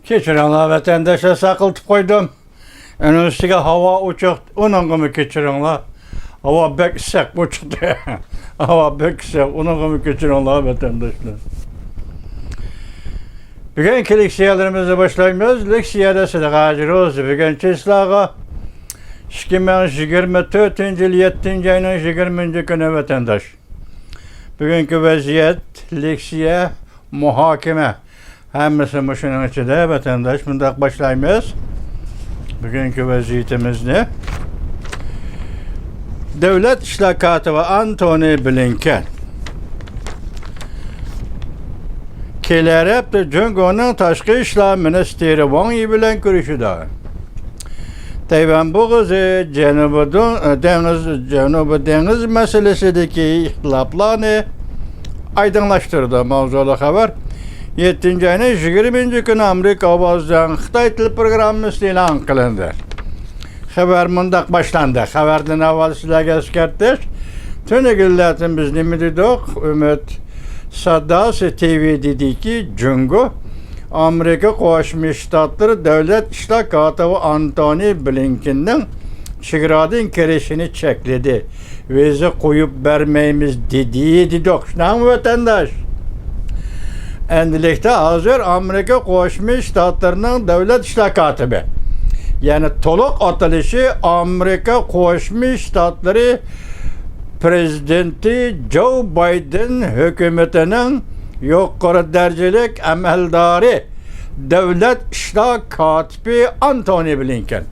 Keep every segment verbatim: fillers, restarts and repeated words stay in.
كەچۈرۈڭلار ۋەتەنداشلار، ساقلىتىپ قويدۇم. ئۇنىڭ ئۈستىگە ھاۋا ئوچۇق، ئۇنىڭغىمۇ كەچۈرۈڭلار. ھاۋا بەك ئىسسىق، ئوچۇقتى. ھاۋا بەك ئىسسىق، ئۇنىڭغىمۇ كەچۈرۈڭلار ۋەتەنداشلار. بۈگۈنكى لېكسىيەلىرىمىزنى باشلايمىز. لېكسىيەدە سىدىق ھاجى روزى بۈگۈن چىسلاغا ئىككى مىڭ يىگىرمە تۆتىنچى يىل يەتتىنچى ئاينىڭ يىگىرمىنچى كۈنى ۋەتەنداش. بۈگۈنكى ۋەزىيەت، لېكسىيە، مۇھاكىمە. ھەممىسى مۇشۇنىڭ ئىچىدە، ۋەتەنداش، مۇنداق باشلايمىز بۈگۈنكى ۋەزىيىتىمىزنى. دۆلەت ئىشلار كاتىپى ئانتونى بلىنكېن كېلەر ھەپتە جۇڭگونىڭ تاشقى ئىشلار مىنىستىرى ۋاڭ يى بىلەن كۆرۈشىدۇ. تەيۋەن بوغۇزى، جەنۇبىي دو-، دېڭىز، جەنۇبىي دېڭىز مەسىلىسىدىكى ئىختىلاپلارنى ئايدىڭلاشتۇرىدۇ ماۋزۇلۇق خەۋەر يەتتىنچى ئاينىڭ يىگىرمىنچى كۈنى ئامېرىكا ئاۋازىنىڭ خىتاي تىل پروگراممىسىدا ئېلان قىلىندى. خەۋەر مۇنداق باشلاندى. خەۋەردىن ئاۋۋال سىلەرگە ئەسكەرتىش. تۈنۈگۈنلەردىن بىز نېمە دېدۇق؟ ئۈمىد ساداسى تى ۋى دېدىكى، جۇڭگو ئامېرىكا قوشما شتاتلىرى دۆلەت ئىشلار كاتىپى ئانتونى بلىنكېننىڭ چېگرادىن كىرىشىنى چەكلىدى. ۋىزا قويۇپ بەرمەيمىز دېدى، دېدۇق. شۇنداقمۇ، ۋەتەنداش؟ ئەمدىلىكتە ھازىر ئامېرىكا قوشما شتاتلىرىنىڭ دۆلەت ئىشلار كاتىپى، يەنى تولۇق ئاتىلىشى ئامېرىكا قوشما شتاتلىرى پرېزىدېنتى جو بايدېن ھۆكۈمىتىنىڭ يۇقىرى دەرىجىلىك ئەمەلدارى، دۆلەت ئىشلار كاتىپى ئانتونى بلىنكېن.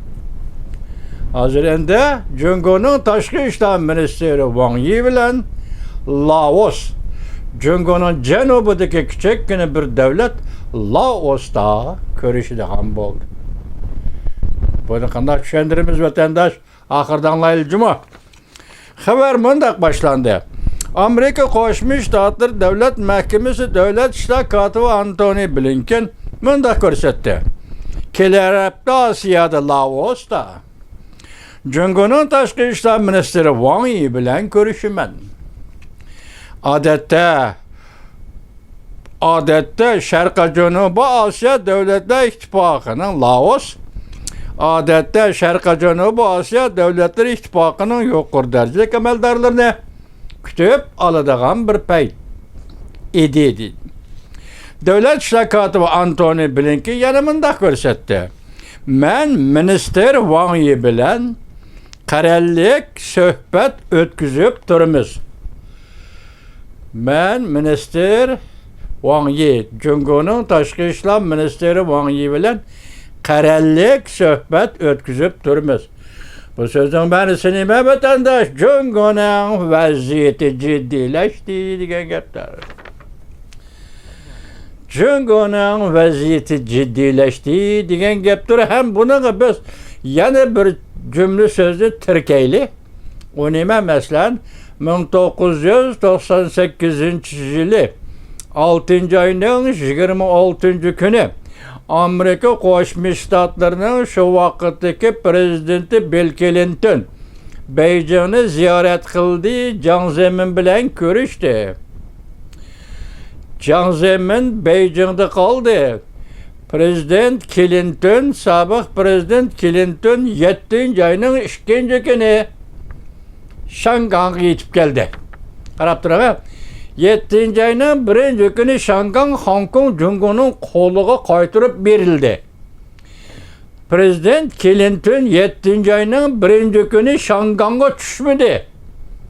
ھازىر ئەمدى جۇڭگونىڭ تاشقى ئىشلار مىنىستىرى ۋاڭ يى بىلەن لائوس، جۇڭگونىڭ جەنۇبىدىكى كىچىككىنە بىر دۆلەت لائوستا كۆرۈشىدىغان بولدى. بۇنى قانداق چۈشەندۈرىمىز، ۋەتەنداش؟ ئاخىرىدا ئاڭلايلى جۇمۇ. خەۋەر مۇنداق باشلاندى. ئامېرىكا قوشما شتاتلىرى دۆلەت مەھكىمىسى دۆلەت ئىشلار كاتىپى ئانتونى بلىنكېن مۇنداق كۆرسەتتى. كېلەر ھەپتە ئاسىيادا لائوستا جۇڭگونىڭ تاشقى ئىشلار مىنىستىرى ۋاڭ يى بىلەن كۆرۈشىمەن. ئادەتتە ئادەتتە شەرقىي جەنۇبىي ئاسىيا دۆلەتلەر ئىتتىپاقىنىڭ لائوس، ئادەتتە شەرقىي جەنۇبىي ئاسىيا دۆلەتلىرى ئىتتىپاقىنىڭ يۇقىرى دەرىجىلىك ئەمەلدارلىرىنى كۈتۈپ ئالىدىغان بىر پەيت ئىدى، دېدى. دۆلەت ئىشلار كاتىپى ئانتونى بلىنكېن يەنە مۇنداق كۆرسەتتى. مەن مىنىستىر ۋاڭ يى بىلەن قەرەللىك سۆھبەت ئۆتكۈزۈپ تۇرىمىز. مەن مىنىستىر ۋاڭ يى، جۇڭگونىڭ تاشقى ئىشلار مىنىستىرى ۋاڭ يى بىلەن قەرەللىك سۆھبەت ئۆتكۈزۈپ تۇرىمىز. بۇ سۆزنىڭ مەنىسى نېمە، ۋەتەنداش؟ جۇڭگونىڭ ۋەزىيىتى جىددىيلەشتى دېگەن گەپتۇر. جۇڭگونىڭ ۋەزىيىتى جىددىيلەشتى دېگەن گەپتۇر. ھەم بۇنىڭغا بىز يەنە بىر جۈملە سۆزنى تىركەيلى. ئۇ نېمە؟ مەسىلەن، مىڭ توققۇز يۈز توقسان سەككىزىنچى يىلى ئالتىنچى ئاينىڭ يىگىرمە ئالتىنچى كۈنى ئامېرىكا قوشما شتاتلىرىنىڭ شۇ ۋاقىتتىكى پرېزىدېنتى بىل كلىنتون بېيجىڭنى زىيارەت قىلدى، جاڭ زېمىن بىلەن كۆرۈشتى. جاڭ زېمىن بېيجىڭدا قالدى. پرېزىدېنت كلىنتون، سابىق پرېزىدېنت كلىنتون يەتتىنچى ئاينىڭ ئىككىنچى كۈنى شاڭگاڭغا يېتىپ كەلدى. قاراپ تۇرۇڭ، يەتتىنچى ئاينىڭ بىرىنچى كۈنى شاڭگاڭ، خوڭكوڭ جۇڭگونىڭ قولىغا قايتۇرۇپ بېرىلدى. پرېزىدېنت كلىنتون يەتتىنچى ئاينىڭ بىرىنچى كۈنى شاڭگاڭغا چۈشمىدى.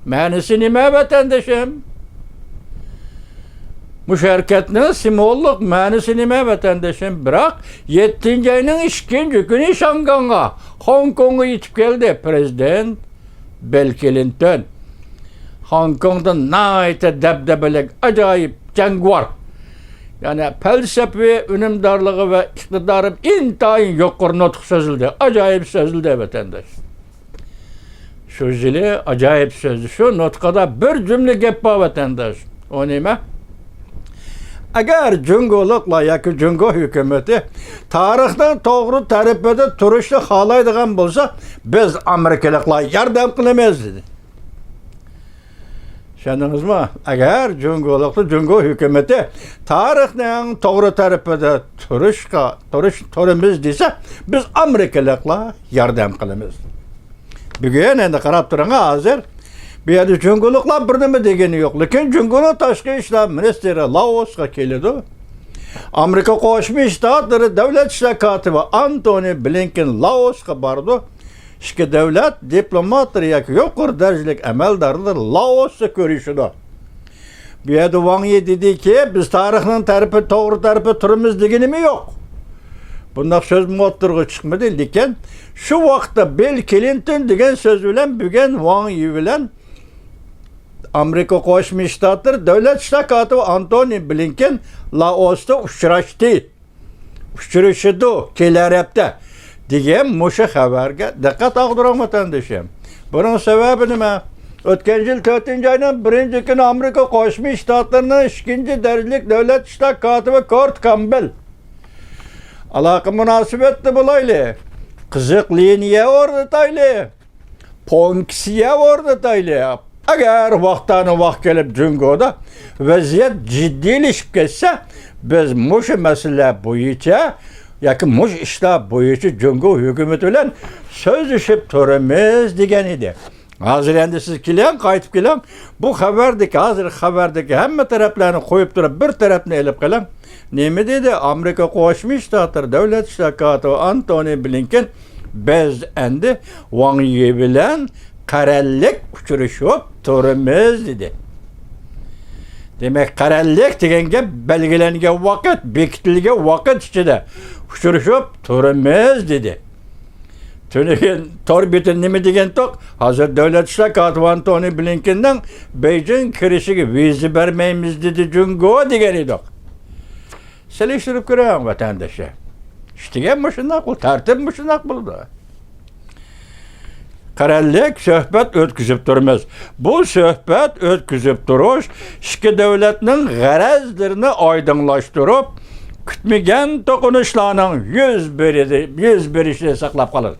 مەنىسى نېمە، ۋەتەندىشىم؟ مۇشۇ ھەرىكەتنىڭ سىمۋوللۇق مەنىسى نېمە، ۋەتەندىشىم؟ بىراق يەتتىنچى ئاينىڭ ئىككىنچى كۈنى شاڭگاڭغا، خوڭكوڭغا يېتىپ كەلدى پرېزىدېنت بىل كلىنتون. خوڭكوڭدا ناھايىتى دەبدەبىلىك، ئاجايىپ جەڭگىۋار، يەنى پەلسەپىۋى ئۈنۈمدارلىقى ۋە ئىقتىدارى ئىنتايىن يۇقىرى نۇتۇق سۆزلىدى. ئاجايىپ سۆزلىدى، ۋەتەنداش. شۇ يىلى ئاجايىپ سۆزلىدى. شۇ نۇتقىدا بىر جۈملە گەپ بار، ۋەتەنداش. ئۇ نېمە؟ ئەگەر جۇڭگولۇقلار ياكى جۇڭگو ھۆكۈمىتى تارىخنىڭ توغرا تەرىپىدە تۇرۇشنى خالايدىغان بولسا، بىز ئامېرىكىلىقلار ياردەم قىلىمىز، دېدى. چۈشەندىڭىزمۇ؟ ئەگەر جۇڭگولۇقلار، جۇڭگو ھۆكۈمىتى تارىخنىڭ توغرا تەرىپىدە تۇرۇشقا، تۇرۇش، تۇرىمىز دېسە، بىز ئامېرىكىلىقلار ياردەم قىلىمىز. بۈگۈن ئەندى قاراپ تۇرۇڭ، ھازىر بۇ يەردە جۇڭگولۇقلار بىر نېمە دېگىنى يوق. لېكىن جۇڭگونىڭ تاشقى ئىشلار مىنىستىرى لائوسقا كېلىدۇ. ئامېرىكا قوشما شتاتلىرى دۆلەت ئىشلار كاتىپى ئانتونى بلىنكېن لائوسقا بارىدۇ. ئىككى دۆلەت دىپلوماتلىرى ياكى يۇقىرى دەرىجىلىك ئەمەلدارلىرى لائوستا كۆرۈشىدۇ. بۇ يەردە ۋاڭ يى دېدىكى، بىز تارىخنىڭ تەرىپى، توغرا تەرىپى تۇرىمىز دېگىنىمۇ يوق. بۇنداق سۆزمۇ ئوتتۇرىغا چىقمىدى. لېكىن شۇ ۋاقىتتا بىل كلىنتون دېگەن سۆز بىلەن بۈگۈن ۋاڭ يى بىلەن ئامېرىكا قوشما شتاتلىرى دۆلەت ئىشلار كاتىپى ئانتونى بلىنكېن لائوستا ئۇچراشتى. ئۇچرىشىدۇ كېلەر ھەپتە دېگەن مۇشۇ خەۋەرگە دىققەت ئاغدۇرۇڭ، ۋەتەندىشىم. بۇنىڭ سەۋەبى نېمە؟ ئۆتكەن يىل تۆتىنچى ئاينىڭ بىرىنچى كۈنى ئامېرىكا قوشما شتاتلىرىنىڭ ئىككىنچى دەرىجىلىك دۆلەت ئىشلار كاتىپى كورت كامبېل، ئالاقە مۇناسىۋەتتە بولايلى، قىزىق لىنىيە ئورنىتايلى، پونكسىيە ئورنىتايلى. ئەگەر ۋاقتانە ۋاق كېلىپ جۇڭگودا ۋەزىيەت جىددىيلىشىپ كەتسە، بىز مۇشۇ مەسىلىلەر بويىچە ياكى مۇشۇ ئىشلار بويىچە جۇڭگو ھۆكۈمىتى بىلەن سۆزلىشىپ تۇرىمىز، دېگەن ئىدى. ھازىر ئەندى سىز كېلىڭ، قايتىپ كېلىڭ. بۇ خەۋەردىكى، ھازىر خەۋەردىكى ھەممە تەرەپلەرنى قويۇپ تۇرۇپ، بىر تەرەپنى ئېلىپ قېلىڭ. نېمە دېدى؟ ئامېرىكا قوشما شتاتلىرى دۆلەت ئىشلار كاتىپى ئانتونى بلىنكېن، بىز ئەندى ۋاڭ يى بىلەن قەرەللىك ئۇچرىشىپ تۇرىمىز، دېدى. دېمەك، قەرەللىك دېگەن گەپ بەلگىلەنگەن ۋاقىت، بېكىتىلگەن ۋاقىت ئىچىدە ئۇچرىشىپ تۇرىمىز، دېدى. تۈنۈگۈن تور بېتىدە نېمە دېگەنتۇق؟ ھازىر دۆلەت ئىشلار كاتىپى ئانتونى بلىنكېننىڭ بېيجىڭ كىرىشىگە ۋىزا بەرمەيمىز دېدى جۇڭگو دېگەن ئىدۇق. سېلىشتۇرۇپ كۆرۈڭ، ۋەتەنداشلار. ئىش دېگەن مۇشۇنداق، بۇ تەرتىپ مۇشۇنداق بولىدۇ. قەرەللىك سۆھبەت ئۆتكۈزۈپ تۇرىمىز. بۇ سۆھبەت ئۆتكۈزۈپ تۇرۇش ئىككى دۆلەتنىڭ غەرەزلىرىنى ئايدىڭلاشتۇرۇپ، كۈتمىگەن توقۇنۇشلارنىڭ يۈز بېرىدى-، يۈز بېرىشىنى ساقلاپ قالىدۇ.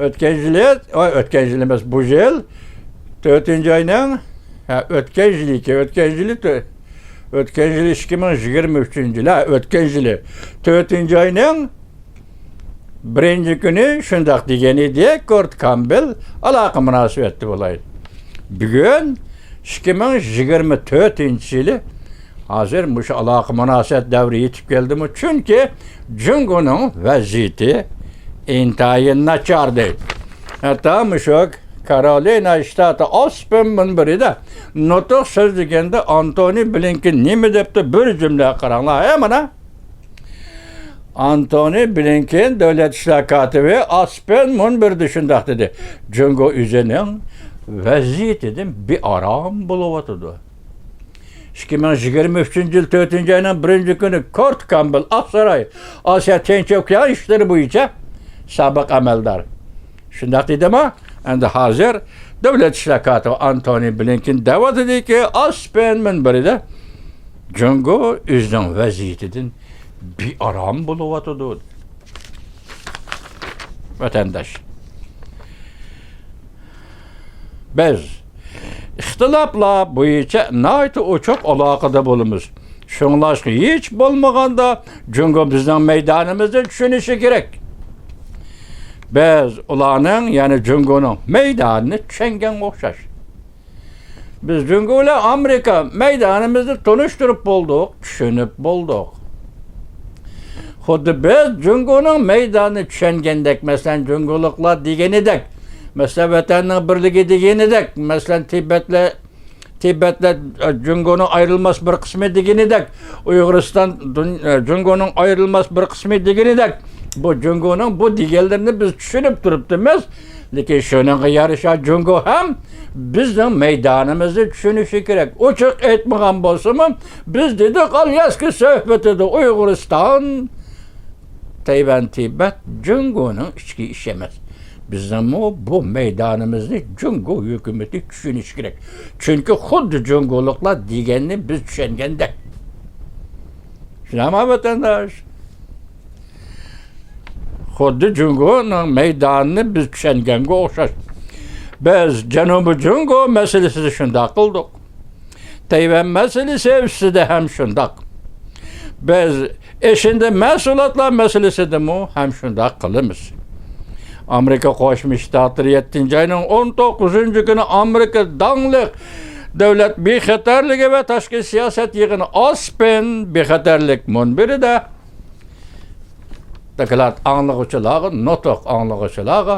ئۆتكەن يىلى، ئاي، ئۆتكەن يىل ئەمەس، بۇ يىل تۆتىنچى ئاينىڭ، ھە، ئۆتكەن يىلىكى، ئۆتكەن يىلى تۆ-، ئۆتكەن يىلى ئىككى مىڭ يىگىرمە ئۈچىنچى يىل، ھە، ئۆتكەن يىلى تۆتىنچى ئاينىڭ بىرىنچى كۈنى شۇنداق دېگەن ئىدى، كورت كامبېل، ئالاقە مۇناسىۋەتتە بولايلى. بۈگۈن ئىككى مىڭ يىگىرمە تۆتىنچى يىلى، ھازىر مۇشۇ ئالاقە مۇناسىۋەت دەۋرى يېتىپ كەلدىمۇ؟ چۈنكى جۇڭگونىڭ ۋەزىيىتى ئىنتايىن ناچار دەيدۇ. ھەتتا مۇشۇ كارولىنا شتاتى ئاسپېن مۇنبىرىدە نۇتۇق سۆزلىگەندە ئانتونى بلىنكېن نېمە دەپتۇ؟ بىر جۈملە قاراڭلار. ھە، مانا. ئانتونى بلىنكېن دۆلەت ئىشلار كاتىپى ئاسپېن مۇنبىرىدە شۇنداق دېدى: جۇڭگو ئۆزىنىڭ ۋەزىيىتىدىن بىئارام بولۇۋاتىدۇ. ئىككى مىڭ يىگىرمە ئۈچىنچى يىل تۆتىنچى ئاينىڭ بىرىنچى كۈنى كورت كامبېل، ئاقساراي، ئاسىيا تىنچ ئوكيان ئىشلىرى بويىچە سابىق ئەمەلدار، شۇنداق دېدىما؟ ئەمدى ھازىر دۆلەت ئىشلار كاتىپى ئانتونى بلىنكېن دەۋاتىدۇكى، ئاسپېن مۇنبىرىدە جۇڭگو ئۆزىنىڭ ۋەزىيىتىدىن بىئارام بولۇۋاتىدۇ. ۋەتەنداش، بىز ئىختىلاپلار بويىچە ناھايىتى ئوچۇق ئالاقىدە بولىمىز. شۇڭلاشقا ھېچ بولمىغاندا جۇڭگو بىزنىڭ مەيدانىمىزنى چۈشىنىشى كېرەك. بىز ئۇلارنىڭ، يەنى جۇڭگونىڭ مەيدانىنى چۈشەنگەنگە ئوخشاش. بىز جۇڭگو بىلەن ئامېرىكا مەيدانىمىزنى تونۇشتۇرۇپ بولدۇق، چۈشىنىپ بولدۇق. خۇددى بىز جۇڭگونىڭ مەيدانىنى چۈشەنگەندەك، مەسىلەن، جۇڭگولۇقلار دېگىنىدەك، مەسىلەن، ۋەتەننىڭ بىرلىكى دېگىنىدەك، مەسىلەن، تىبەتلەر، تىبەتلەر، ئە، جۇڭگونىڭ ئايرىلماس بىر قىسمى دېگىنىدەك، ئۇيغۇرىستان دۇن-، ئە، جۇڭگونىڭ ئايرىلماس بىر قىسمى دېگىنىدەك، بۇ جۇڭگونىڭ بۇ دېگەنلىرىنى بىز چۈشىنىپ تۇرۇپتىمىز. لېكىن شۇنىڭغا يارىشا جۇڭگو ھەم بىزنىڭ مەيدانىمىزنى چۈشىنىشى كېرەك. ئوچۇق ئېيتمىغان بولسىمۇ، بىز دېدۇق، ئالياسكا سۆھبىتىدە ئۇيغۇرىستان، تەيۋەن، تىبەت جۇڭگونىڭ ئىچكى ئىشى ئەمەس. بىزنىڭمۇ بۇ مەيدانىمىزنى جۇڭگو ھۆكۈمىتى چۈشىنىشى كېرەك. چۈنكى خۇددى جۇڭگولۇقلار دېگەننى بىز چۈشەنگەندەك. شۇنداقمۇ، ۋەتەنداش؟ خۇددى جۇڭگونىڭ مەيدانىنى بىز چۈشەنگەنگە ئوخشاش. بىز جەنۇبىي جۇڭگو مەسىلىسىدە شۇنداق قىلدۇق. تەيۋەن مەسىلىسى ئۈستىدە ھەم شۇنداق. بىز ئېشىندى مەھسۇلاتلار مەسىلىسىدىمۇ ھەم شۇنداق قىلىمىز. ئامېرىكا قوشما شتاتلىرى يەتتىنچى ئاينىڭ ئون توققۇزىنچى كۈنى ئامېرىكا داڭلىق دۆلەت بىخەتەرلىكى ۋە تاشقى سىياسەت يىغىنى ئاسپېن بىخەتەرلىك مۇنبىرىدە دوكلات ئاڭلىغۇچىلارغا، نۇتۇق ئاڭلىغۇچىلارغا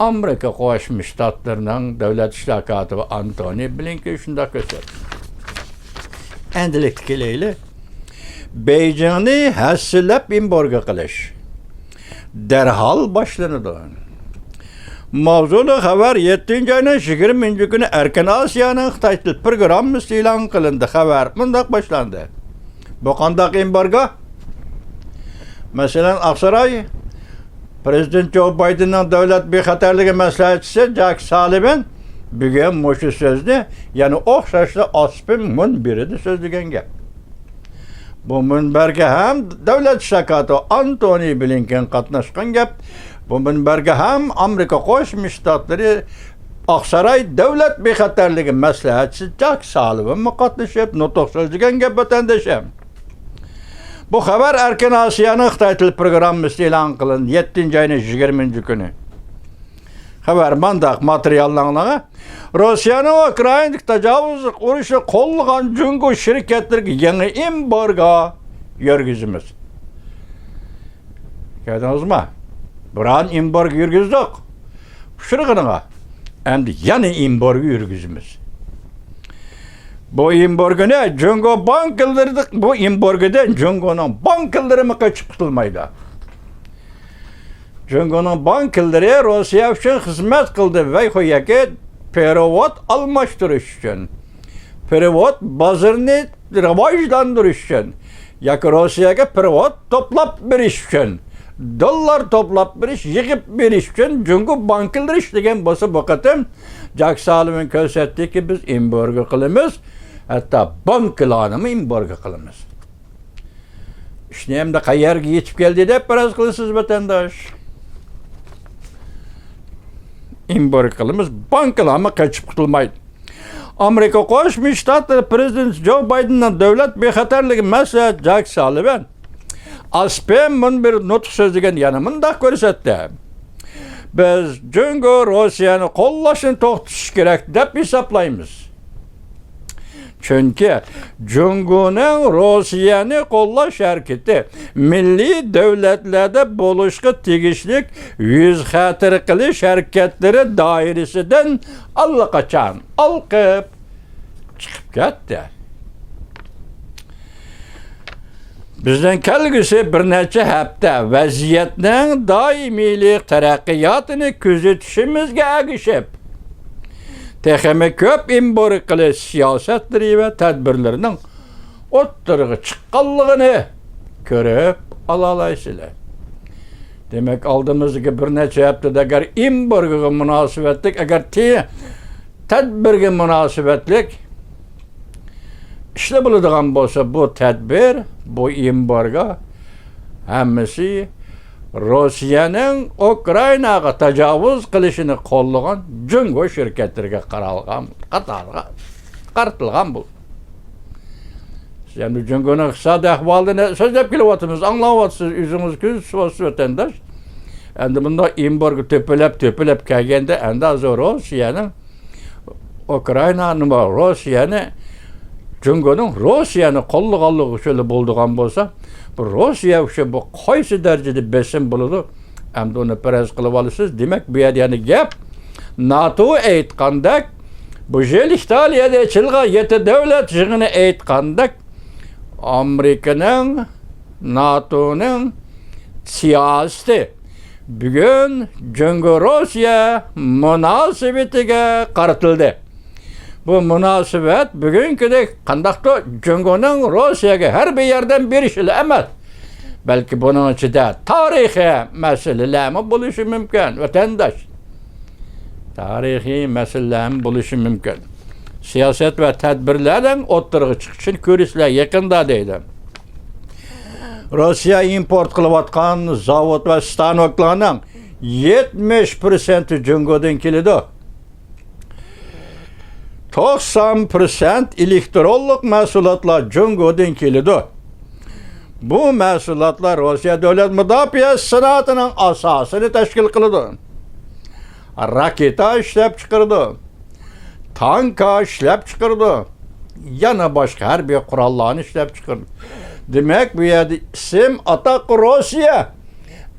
ئامېرىكا قوشما شتاتلىرىنىڭ دۆلەت ئىشلار كاتىپى ئانتونى بلىنكېن شۇنداق كۆرسەتتى. ئەمدىلىكتە كېلەيلى. بېيجىڭنى ھەسسىلەپ ئېمبارگو قىلىش دەرھال باشلىنىدۇ. ماۋزۇلۇق خەۋەر يەتتىنچى ئاينىڭ يىگىرمىنچى كۈنى ئەركىن ئاسىيانىڭ خىتاي تىل پروگراممىسى ئېلان قىلىندى. خەۋەر مۇنداق باشلاندى. بۇ قانداق ئېمبارگو؟ مەسىلەن، ئاقساراي، پىرېزىدېنت جو بايدېننىڭ دۆلەت بىخەتەرلىكى مەسلىھەتچىسى جاك سالىۋان بۈگۈن مۇشۇ سۆزنى يەنە ئوخشاشلا ئاسپېن مۇنبىرىدە سۆزلىگەن گەپ. بۇ مۇنبەرگە ھەم دۆلەت ئىشلار كاتىپى ئانتونى بلىنكېن قاتناشقان گەپ. بۇ مۇنبەرگە ھەم ئامېرىكا قوشما شتاتلىرى ئاقساراي دۆلەت بىخەتەرلىكى مەسلىھەتچىسى جاك سالىۋانمۇ قاتنىشىپ، نۇتۇق سۆزلىگەن گەپ، ۋەتەندىشىم. بۇ خەۋەر ئەركىن ئاسىيانىڭ خىتاي تىل پروگراممىسى ئېلان قىلىندى، يەتتىنچى ئاينىڭ يىگىرمىنچى كۈنى. خەۋەر مانداق، ماتېرىيالنى ئاڭلاڭ. روسىيەنىڭ ئۇكرائىنادىكى تاجاۋۇزلۇق ئۇرۇشى قوللىغان جۇڭگو شىركەتلىرىگە يېڭى ئېمبارگو يۈرگۈزىمىز. كۆردىڭىزمۇ؟ بۇرۇن ئېمبارگو يۈرگۈزدۇق. ئۇچرىغىنىغا. ئەمدى يەنە ئېمبارگو يۈرگۈزىمىز. بۇ ئېمبارگونى جۇڭگو بانكىلىرى، بۇ ئېمبارگودىن جۇڭگونىڭ بانكىلىرىمۇ قېچىپ قۇتۇلمايدۇ. جۇڭگونىڭ بانكىلىرى روسىيە ئۈچۈن خىزمەت قىلدى. ۋەيخۇ ياكى پېرېۋوت ئالماشتۇرۇش ئۈچۈن، پېرېۋوت بازىرىنى راۋاجلاندۇرۇش ئۈچۈن ياكى روسىيەگە پېرېۋوت توپلاپ بېرىش ئۈچۈن، دوللار توپلاپ بېرىش، يىغىپ بېرىش ئۈچۈن جۇڭگو بانكىلىرى ئىشلىگەن بولسا، بۇ قېتىم جاك سالىۋان كۆرسەتتىكى، بىز ئېمبارگو قىلىمىز، ھەتتا بانكىلارنىمۇ ئېمبارگو قىلىمىز. ئىشنى ئەمدى قەيەرگە يېتىپ كەلدى دەپ پەرەز قىلىسىز، ۋەتەنداش؟ ئېمبارگو قىلىمىز، بانكىلارمۇ قېچىپ قۇتۇلمايدۇ. ئامېرىكا قوشما شتاتلىرى پىرېزىدېنتى جو بايدېننىڭ دۆلەت بىخەتەرلىكى مەسلىھەتچىسى جاك سالىۋان ئاسپېن مۇنبىرىدە نۇتۇق سۆزلىگەن، يەنە مۇنداق كۆرسەتتى. بىز جۇڭگو روسىيەنى قوللاشنى توختىتىش كېرەك دەپ ھېسابلايمىز. چۈنكى جۇڭگونىڭ روسىيەنى قوللاش ھەرىكىتى مىللىي دۆلەتلەردە بولۇشقا تېگىشلىك يۈز خەتىرە قىلىش ھەرىكەتلىرى دائىرىسىدىن ئاللىقاچان ئالقىپ چىقىپ كەتتى. بىزنىڭ كەلگۈسى بىر نەچچە ھەپتە ۋەزىيەتنىڭ دائىمىيلىق تەرەققىياتىنى كۆزىتىشىمىزگە ئەگىشىپ، تېخىمۇ كۆپ ئېمبارگو قىلىش سىياسەتلىرى ۋە تەدبىرلىرىنىڭ ئوتتۇرىغا چىققانلىقىنى كۆرۈپ ئالالايسىلەر. دېمەك، ئالدىمىزدىكى بىر نەچچە ھەپتىدە ئەگەر ئېمبارگوغا مۇناسىۋەتلىك، ئەگەر تې-، تەدبىرگە مۇناسىۋەتلىك ئىشلار بولىدىغان بولسا، بۇ تەدبىر، بۇ ئېمبارگو ھەممىسى روسىيەنىڭ ئۇكرائىناغا تاجاۋۇز قىلىشىنى قوللىغان جۇڭگو شىركەتلىرىگە قارالغان، قاتارغا قارىتىلغان بولىدۇ. سىز ئەمدى جۇڭگونىڭ ئىقتىسادىي ئەھۋالىنى سۆزلەپ كېلىۋاتىمىز، ئاڭلاۋاتىسىز، ئۆزىڭىز كۆزىتىۋاتىسىز، ۋەتەنداش. ئەمدى بۇنداق ئېمبارگو تۆپىلەپ، تۆپىلەپ كەلگەندە، ئەمدى ھازىر روسىيەنىڭ ئۇكرائىنا نېمە، روسىيەنى، جۇڭگونىڭ روسىيەنى قوللىغانلىقى ئۈچۈن بولىدىغان بولسا، بۇ روسىيە ئۈچۈن بۇ قايسى دەرىجىدە بېسىم بولىدۇ؟ ئەمدى ئۇنى پەرەز قىلىۋالىسىز. دېمەك، بۇ يەردە يەنە گەپ ناتو ئېيتقاندەك، بۇ يىل ئىتالىيەدە ئېچىلغان يەتتە دۆلەت يىغىنى ئېيتقاندەك، ئامېرىكىنىڭ، ناتونىڭ سىياسىتى بۈگۈن جۇڭگو روسىيە مۇناسىۋىتىگە قارىتىلدى. بۇ مۇناسىۋەت بۈگۈنكىدەك قانداقتۇر جۇڭگونىڭ روسىيەگە ھەربىي ياردەم بېرىشىلا ئەمەس، بەلكى بۇنىڭ ئىچىدە تارىخىي مەسىلىلەرمۇ بولۇشى مۇمكىن، ۋەتەنداش. تارىخىي مەسىلىلەرمۇ بولۇشى مۇمكىن. سىياسەت ۋە تەدبىرلەرنىڭ ئوتتۇرىغا چىقىشىنى كۆرىسىلەر يېقىندا، دەيدۇ. روسىيە ئىمپورت قىلىۋاتقان زاۋۇت ۋە ستانوكلارنىڭ يەتمىش پىرسەنتى جۇڭگودىن كېلىدۇ. توقسان پىرسەنت ئېلېكترونلۇق مەھسۇلاتلار جۇڭگودىن كېلىدۇ. بۇ مەھسۇلاتلار روسىيە دۆلەت مۇداپىئە سانائىتىنىڭ ئاساسىنى تەشكىل قىلىدۇ. راكېتا ئىشلەپچىقىرىدۇ. تانكا ئىشلەپچىقىرىدۇ. يەنە باشقا ھەربىي قوراللارنى ئىشلەپچىقىرىدۇ. دېمەك، بۇ يەردە ئىسىم ئاتاق روسىيە.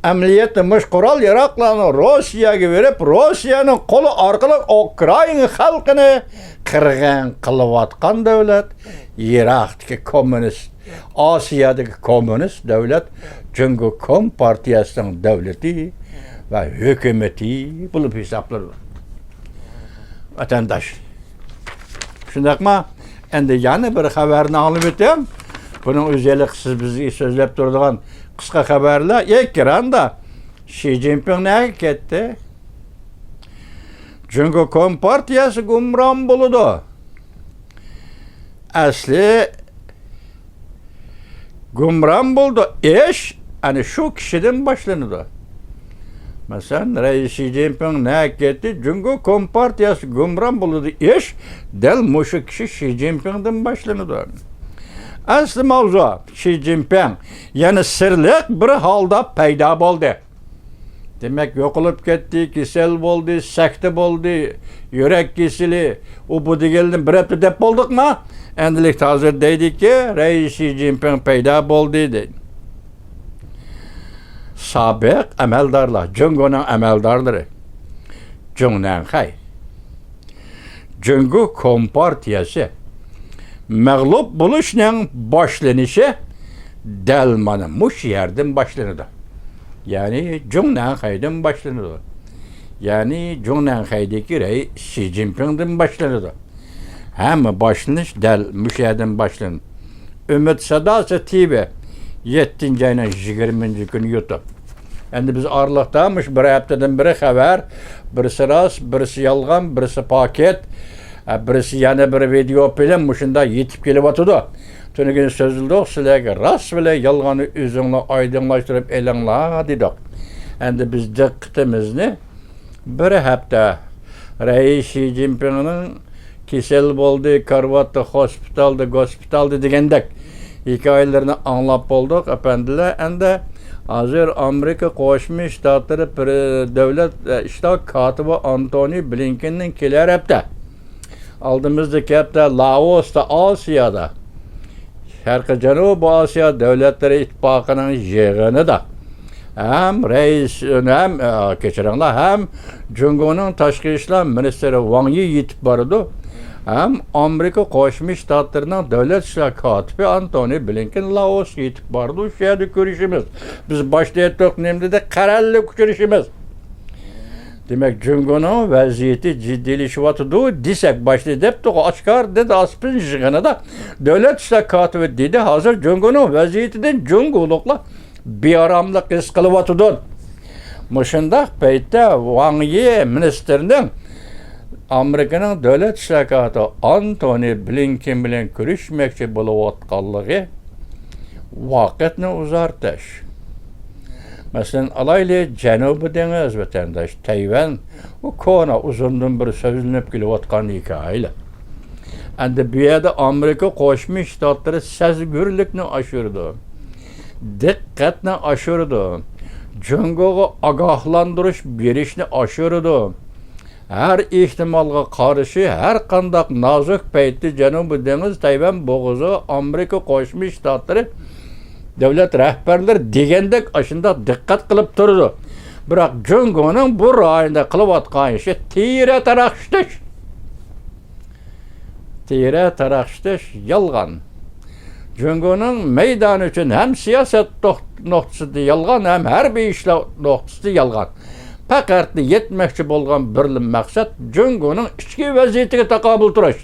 ئەمەلىيەتتە مۇشۇ قورال ياراغلارنى روسىيەگە بېرىپ، روسىيەنىڭ قولى ئارقىلىق ئۇكرائىنا خەلقىنى قىرغىن قىلىۋاتقان دۆلەت يىراقتىكى كوممۇنىست، ئاسىيادىكى كوممۇنىست دۆلەت جۇڭگو كومپارتىيەسىنىڭ دۆلىتى ۋە ھۆكۈمىتى بولۇپ ھېسابلىنىدۇ. ۋەتەنداش، شۇنداقمۇ؟ ئەمدى يەنە بىر خەۋەرنى ئاڭلىۋېتىڭ. بۇنىڭ ئۆزى ھېلىقى سىز بىزگە سۆزلەپ تۇرىدىغان قىسقا خەۋەرلەر. ئېكراندا شى جىنپىڭ نەگە كەتتى؟ جۇڭگو كومپارتىيەسى گۇمران بولىدۇ. ئەسلى گۇمران بولىدۇ. ئىش ئەنە شۇ كىشىدىن باشلىنىدۇ. مەسىلەن، رەئىس شى جىنپىڭ نەگە كەتتى؟ جۇڭگو كومپارتىيەسى گۇمران بولىدۇ. ئىش دەل مۇشۇ كىشى شى جىنپىڭدىن باشلىنىدۇ. ئەسلى ماۋزۇ، شى جىنپىڭ يەنە سىرلىق بىر ھالدا پەيدا بولدى. دېمەك، يوقىلىپ كەتتى، كېسەل بولدى، سەكتە بولدى، يۈرەك كېسىلى، ئۇ بۇ دېگەنلىرىنى بىر ھەپتە دەپ بولدۇقما؟ ئەمدىلىكتە ھازىر دەيدىكى، رەئىس شى جىنپىڭ پەيدا بولدى دەيدۇ. سابىق ئەمەلدارلار، جۇڭگونىڭ ئەمەلدارلىرى، جۇڭنەنخەي، جۇڭگو كومپارتىيەسى مەغلۇپ بولۇشنىڭ باشلىنىشى دەل مانا مۇشۇ يەردىن باشلىنىدۇ. يەنى جۇڭنەنخەيدىن باشلىنىدۇ. يەنى جۇڭنەنخەيدىكى رەئىس شى جىنپىڭدىن باشلىنىدۇ. ھەممە باشلىنىش دەل مۇشۇ يەردىن باشلىنىدۇ. ئۈمىد ساداسى تىۋى، يەتتىنچى ئاينىڭ يىگىرمىنچى كۈنى يۇتۇپ. ئەمدى بىز ئارىلىقتا مۇشۇ بىر ھەپتىدىن بېرى خەۋەر، بىرسى راست، بىرسى يالغان، بىرسى پاكىت، ئە، بىرسى يەنە بىر ۋىدېئو فىلىم مۇشۇنداق يېتىپ كېلىۋاتىدۇ. تۈنۈگۈن سۆزلىدۇق، سىلەرگە راست بىلەن يالغاننى ئۆزۈڭلار ئايدىڭلاشتۇرۇپ ئېلىڭلار دېدۇق. ئەمدى بىز دىققىتىمىزنى بىر ھەپتە رەئىس شى جىنپىڭنىڭ كېسەل بولدى، كارىۋاتتا، خوسپىتالدا، گوسپىتالدا دېگەندەك ھېكايىلىرىنى ئاڭلاپ بولدۇق، ئەپەندىلەر. ئەمدى ھازىر ئامېرىكا قوشما شتاتلىرى پىر-، دۆلەت ئىشلار كاتىپى ئانتونى بلىنكېننىڭ كېلەر ھەپتە، ئالدىمىزدىكى ھەپتە لائوستا، ئاسىيادا، شەرقىي جەنۇبىي ئاسىيا دۆلەتلىرى ئىتتىپاقىنىڭ يىغىنىدا ھەم رەئىس، ھەم، ئە، كەچۈرۈڭلار، ھەم جۇڭگونىڭ تاشقى ئىشلار مىنىستىرى ۋاڭ يى يېتىپ بارىدۇ. ھەم ئامېرىكا قوشما شتاتلىرىنىڭ دۆلەت ئىشلار كاتىپى ئانتونى بلىنكېن لائوسقا يېتىپ بارىدۇ. شۇ يەردە كۆرۈشىمىز. بىز باشتا ئېيتتۇق، نېمە دېدۇق؟ قەرەللىك ئۇچرىشىمىز. دېمەك، جۇڭگونىڭ ۋەزىيىتى جىددىيلىشىۋاتىدۇ دېسەك، باشتا دەپتۇ، ئاشكارا دېدى ئاسپىن يىغىنىدا. دۆلەت ئىشلار كاتىپى دېدى، ھازىر جۇڭگونىڭ ۋەزىيىتىدىن جۇڭگولۇقلار بىئاراملىق ھېس قىلىۋاتىدۇ. مۇشۇنداق پەيتتە ۋاڭ يى مىنىستىرنىڭ ئامېرىكىنىڭ دۆلەت ئىشلار كاتىپى ئانتونى بلىنكېن بىلەن كۆرۈشمەكچى بولۇۋاتقانلىقى ۋاقىتنى ئۇزارتىش. مەسىلەن، ئالايلى، جەنۇبىي دېڭىز، ۋەتەنداش، تەيۋەن، ئۇ كونا، ئۇزۇندىن بېرى سۆزلىنىپ كېلىۋاتقان ھېكايىلەر. ئەمدى بۇ يەردە ئامېرىكا قوشما شتاتلىرى سەزگۈرلۈكنى ئاشۇرىدۇ، دىققەتنى ئاشۇرىدۇ، جۇڭگوغا ئاگاھلاندۇرۇش بېرىشنى ئاشۇرىدۇ. ھەر ئېھتىمالغا قارشى، ھەر قانداق نازۇك پەيتتە جەنۇبىي دېڭىز، تەيۋەن بوغۇزىغا ئامېرىكا قوشما شتاتلىرى دۆلەت رەھبەرلىرى دېگەندەك ئاشۇنداق دىققەت قىلىپ تۇرىدۇ. بىراق جۇڭگونىڭ بۇ رايوندا قىلىۋاتقان ئىشى تېرە تاراق ئىشلىتىش. تېرە تاراق ئىشلىتىش يالغان. جۇڭگونىڭ مەيدان ئۈچۈن ھەم سىياسەت نۇق-، نۇقتىسىدا يالغان، ھەم ھەربىي ئىشلار نۇقتىسىدا يالغان. پەقەت يەتمەكچى بولغان بىرلا مەقسەت جۇڭگونىڭ ئىچكى ۋەزىيىتىگە تاقابىل تۇرۇش.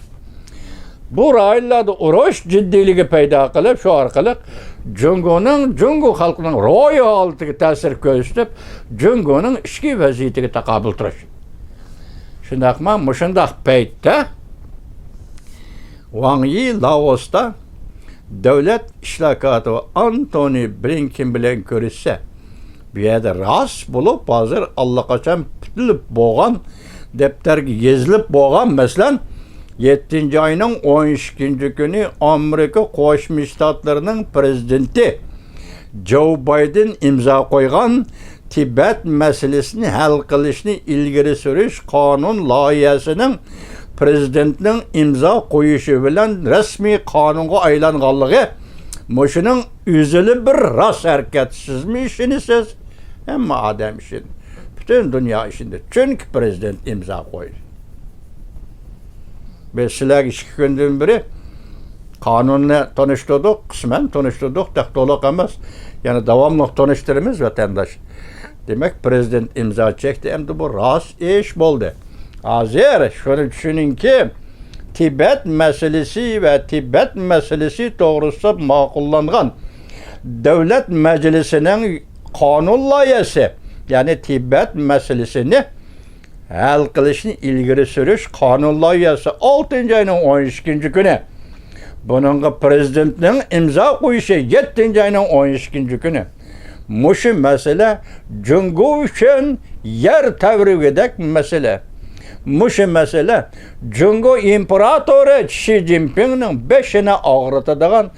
بۇ رايونلاردا ئۇرۇش جىددىيلىكى پەيدا قىلىپ، شۇ ئارقىلىق جۇڭگونىڭ، جۇڭگو خەلقىنىڭ روھىي ھالىتىگە تەسىر كۆرسىتىپ، جۇڭگونىڭ ئىچكى ۋەزىيىتىگە تاقابىل تۇرۇش. شۇنداقمۇ؟ مۇشۇنداق پەيتتە ۋاڭ يى لائوستا دۆلەت ئىشلار كاتىپى ئانتونى بلىنكېن بىلەن كۆرۈشسە، بۇ يەردە راست بولۇپ، ھازىر ئاللىقاچان پۈتۈلۈپ بولغان، دەپتەرگە يېزىلىپ بولغان، مەسىلەن، يەتتىنچى ئاينىڭ ئون ئىككىنچى كۈنى ئامېرىكا قوشما شتاتلىرىنىڭ پىرېزىدېنتى جو بايدېن ئىمزا قويغان تىبەت مەسىلىسىنى ھەل قىلىشنى ئىلگىرى سۈرۈش قانۇن لايىھەسىنىڭ پىرېزىدېنتنىڭ ئىمزا قويۇشى بىلەن رەسمىي قانۇنغا ئايلانغانلىقى، مۇشۇنىڭ ئۆزىلا بىر راست ھەرىكەت. سىزمۇ ئىشىنىسىز، ھەممە ئادەم ئىشىنىدۇ، پۈتۈن دۇنيا ئىشىنىدۇ، چۈنكى پىرېزىدېنت ئىمزا قويدى. بىز سىلەرگە ئىككى كۈندىن بېرى قانۇننى تونۇشتۇردۇق، قىسمەن تونۇشتۇردۇق، تېخى تولۇق ئەمەس. يەنە داۋاملىق تونۇشتۇرىمىز، ۋەتەنداش. دېمەك، پىرېزىدېنت ئىمزا چەكتى، ئەمدى بۇ راست ئىش بولدى. ھازىر شۇنى چۈشىنىڭكى، تىبەت مەسىلىسى ۋە تىبەت مەسىلىسى توغرىسىدا ماقۇللانغان دۆلەت مەجلىسىنىڭ قانۇن لايىھەسى، يەنى تىبەت مەسىلىسىنى ھەل قىلىشنى ئىلگىرى سۈرۈش قانۇن لايىھەسى ئالتىنچى ئاينىڭ ئون ئىككىنچى كۈنى. بۇنىڭغا پىرېزىدېنتنىڭ ئىمزا قويۇشى يەتتىنچى ئاينىڭ ئون ئىككىنچى كۈنى. مۇشۇ مەسىلە جۇڭگو ئۈچۈن يەر تەۋرىگۈدەك مەسىلە. مۇشۇ مەسىلە جۇڭگو ئىمپېراتورى شى جىنپىڭنىڭ بېشىنى ئاغرىتىدىغان،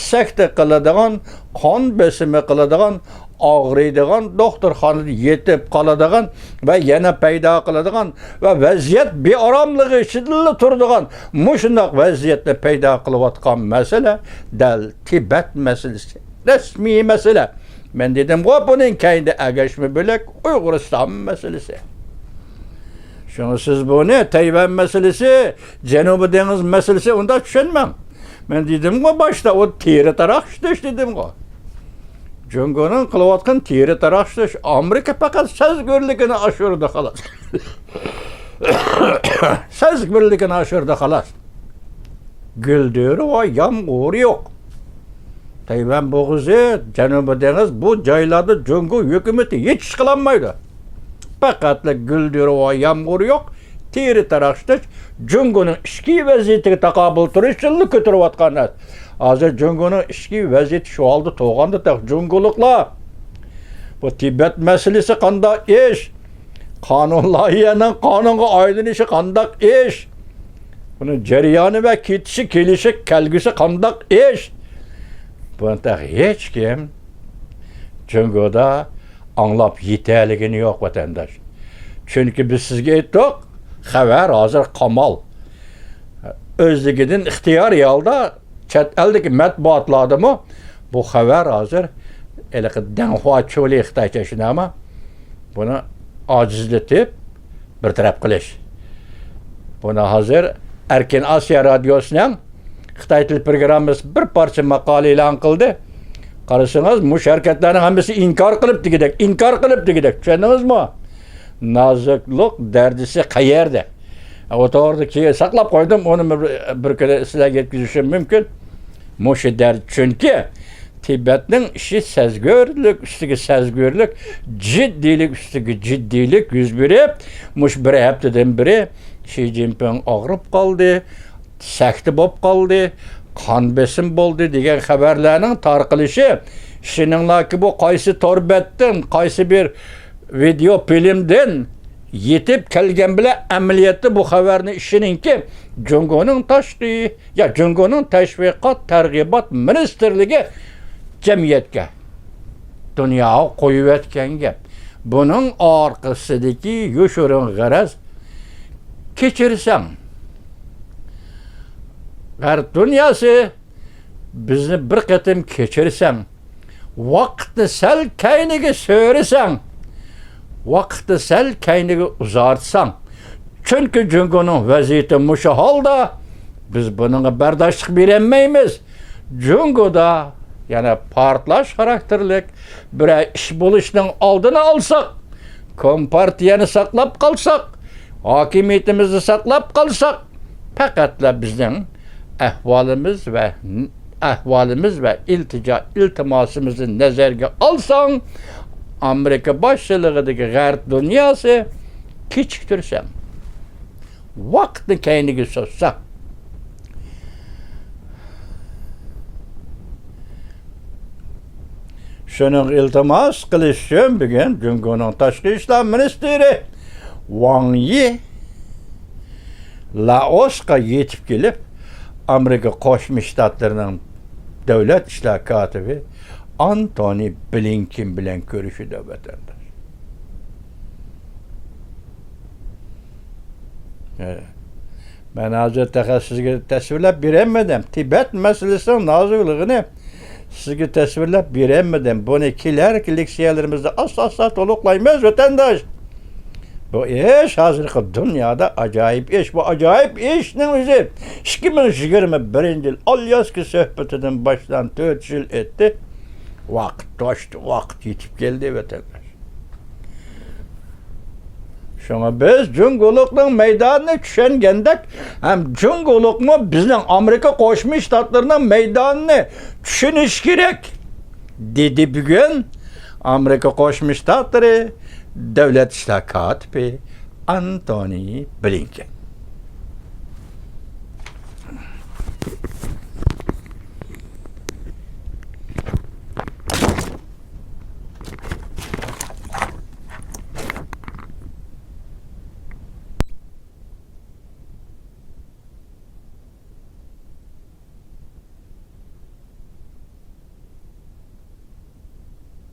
سەكتە قىلىدىغان، قان بېسىمى قىلىدىغان، ئاغرىيدىغان، دوختۇرخانىدا يېتىپ قالىدىغان ۋە يەنە پەيدا قىلىدىغان ۋە ۋەزىيەت بىئاراملىقى ئىچىدىلا تۇرىدىغان مۇشۇنداق ۋەزىيەتنى پەيدا قىلىۋاتقان مەسىلە دەل تىبەت مەسىلىسى، رەسمىي مەسىلە. مەن دېدىمغۇ، بۇنىڭ كەينىدە ئەگەشمە بۆلەك ئۇيغۇرىستان مەسىلىسى. شۇڭا سىز بۇنى تەيۋەن مەسىلىسى، جەنۇبىي دېڭىز مەسىلىسى ئۇنداق چۈشەنمەڭ. مەن دېدىمغۇ باشتا، ئۇ تېرە تاراقشىتىش دېدىمغۇ. جۇڭگونىڭ قىلىۋاتقان تېرە تاراقشىتىش، ئامېرىكا پەقەت سەزگۈرلۈكىنى ئاشۇرىدۇ خالاس. سەزگۈرلۈكىنى ئاشۇرىدۇ خالاس. گۈلدۈرى ۋە يامغۇرى يوق. تەيۋەن بوغۇزى، جەنۇبىي دېڭىز، بۇ جايلاردا جۇڭگو ھۆكۈمىتى ھېچ ئىش قىلالمايدۇ. پەقەتلا گۈلدۈرى ۋە يامغۇرى يوق، تېرە تاراقشىتىش جۇڭگونىڭ ئىچكى ۋەزىيىتىگە تاقابىل تۇرۇش ئۈچۈنلا كۆتۈرۈۋاتقان نەرسە. ھازىر جۇڭگونىڭ ئىچكى ۋەزىيىتى شۇ ھالدا تۇرغاندا تېخى جۇڭگولۇقلار، بۇ تىبەت مەسىلىسى قانداق ئىش؟ قانۇن لايىھەنىڭ قانۇنغا ئايلىنىشى قانداق ئىش؟ بۇنىڭ جەريانى ۋە كېتىشى، كېلىشى، كەلگۈسى قانداق ئىش؟ بۇنى تېخى ھېچكىم جۇڭگودا ئاڭلاپ يېتەلىگىنى يوق، ۋەتەنداش. چۈنكى بىز سىزگە ئېيتتۇق، خەۋەر ھازىر قامال. ئۆزلۈكىدىن ئىختىيارىي ھالدا چەت ئەلدىكى مەتبۇئاتلاردىمۇ بۇ خەۋەر ھازىر ھېلىقى دەڭخۇا چۆلى، خىتايچە شۇنداقمۇ؟ بۇنى ئاجىزلىتىپ بىر تەرەپ قىلىش. بۇنى ھازىر ئەركىن ئاسىيا رادىيوسىنىڭ خىتاي تىل پروگراممىسى بىر پارچە ماقالە ئېلان قىلدى. قارىسىڭىز، مۇشۇ ھەرىكەتلەرنىڭ ھەممىسى ئىنكار قىلىپ دېگۈدەك، ئىنكار قىلىپ دېگۈدەك. چۈشەندىڭىزمۇ؟ نازۇكلۇق دەرىجىسى قەيەردە؟ ئۇ توغرىدا كېيىن ساقلاپ قويدۇم، ئۇنى بىر، بىر كۈنى سىلەرگە يەتكۈزۈشۈم مۇمكىن. مۇشۇ دەرىجە، چۈنكى تىبەتنىڭ ئىشى سەزگۈرلۈك ئۈستىگە سەزگۈرلۈك، جىددىيلىك ئۈستىگە جىددىيلىك يۈز بېرىپ، مۇشۇ بىر ھەپتىدىن بېرى شى جىنپىڭ ئاغرىپ قالدى، سەكتە بولۇپ قالدى، قان بېسىم بولدى دېگەن خەۋەرلەرنىڭ تارقىلىشى، ئىشىنىڭلاركى بۇ قايسى تور بەتتىن، قايسى بىر ۋىدېئو فىلىمدىن يېتىپ كەلگەن بىلەن، ئەمەلىيەتتە بۇ خەۋەرنى ئىشىنىڭكى، جۇڭگونىڭ تاشقى، يا، جۇڭگونىڭ تەشۋىقات تەرغىبات مىنىستىرلىكى جەمئىيەتكە، دۇنياغا قويۇۋەتكەن گەپ. بۇنىڭ ئارقىسىدىكى يوشۇرۇن غەرەز، كەچۈرسەڭ، غەرب دۇنياسى بىزنى بىر قېتىم كەچۈرسەڭ، ۋاقىتنى سەل كەينىگە سۆرىسەڭ، ۋاقىتنى سەل كەينىگە ئۇزارتساڭ، چۈنكى جۇڭگونىڭ ۋەزىيىتى مۇشۇ ھالدا، بىز بۇنىڭغا بەرداشلىق بېرەلمەيمىز. جۇڭگودا يەنە پارتلاش خاراكتېرلىك بىرەر ئىش بولۇشنىڭ ئالدىنى ئالساق، كومپارتىيەنى ساقلاپ قالساق، ھاكىمىيىتىمىزنى ساقلاپ قالساق، پەقەتلا بىزنىڭ ئەھۋالىمىز ۋە، ئەھۋالىمىز ۋە ئىلتىجا، ئىلتىماسىمىزنى نەزەرگە ئالساڭ، ئامېرىكا باشچىلىقىدىكى غەرب دۇنياسى كېچىكتۈرسەڭ، ۋاقىتنى كەينىگە سوزساق، شۇنىڭغا ئىلتىماس قىلىش ئۈچۈن بۈگۈن جۇڭگونىڭ تاشقى ئىشلار مىنىستىرى ۋاڭ يى لائوسقا يېتىپ كېلىپ، ئامېرىكا قوشما شتاتلىرىنىڭ دۆلەت ئىشلار كاتىپى ئانتونى بلىنكېن بىلەن كۆرۈشىدۇ، ۋەتەنداش. ھە. مەن ھازىر تېخى سىزگە تەسۋىرلەپ بېرەلمىدىم. تىبەت مەسىلىسىنىڭ نازۇكلۇقىنى سىزگە تەسۋىرلەپ بېرەلمىدىم. بۇنى كېلەركى لېكسىيەلىرىمىزدە ئاستا-ئاستا تولۇقلايمىز، ۋەتەنداش. بۇ ئىش ھازىرقى دۇنيادا ئاجايىپ ئىش. بۇ ئاجايىپ ئىشنىڭ ئۆزى ئىككى مىڭ يىگىرمە بىرىنچى يىل ئالياسكا سۆھبىتىدىن باشلان تۆت يىل ئۆتتى. ۋاقىت توشتى، ۋاقىت يېتىپ كەلدى، ۋەتەنداش. شۇڭا بىز جۇڭگولۇقنىڭ مەيدانىنى چۈشەنگەندەك، ھەم جۇڭگولۇقمۇ بىزنىڭ ئامېرىكا قوشما شتاتلىرىنىڭ مەيدانىنى چۈشىنىشى كېرەك، دېدى بۈگۈن ئامېرىكا قوشما شتاتلىرى دۆلەت ئىشلار كاتىپى ئانتونى بلىنكېن.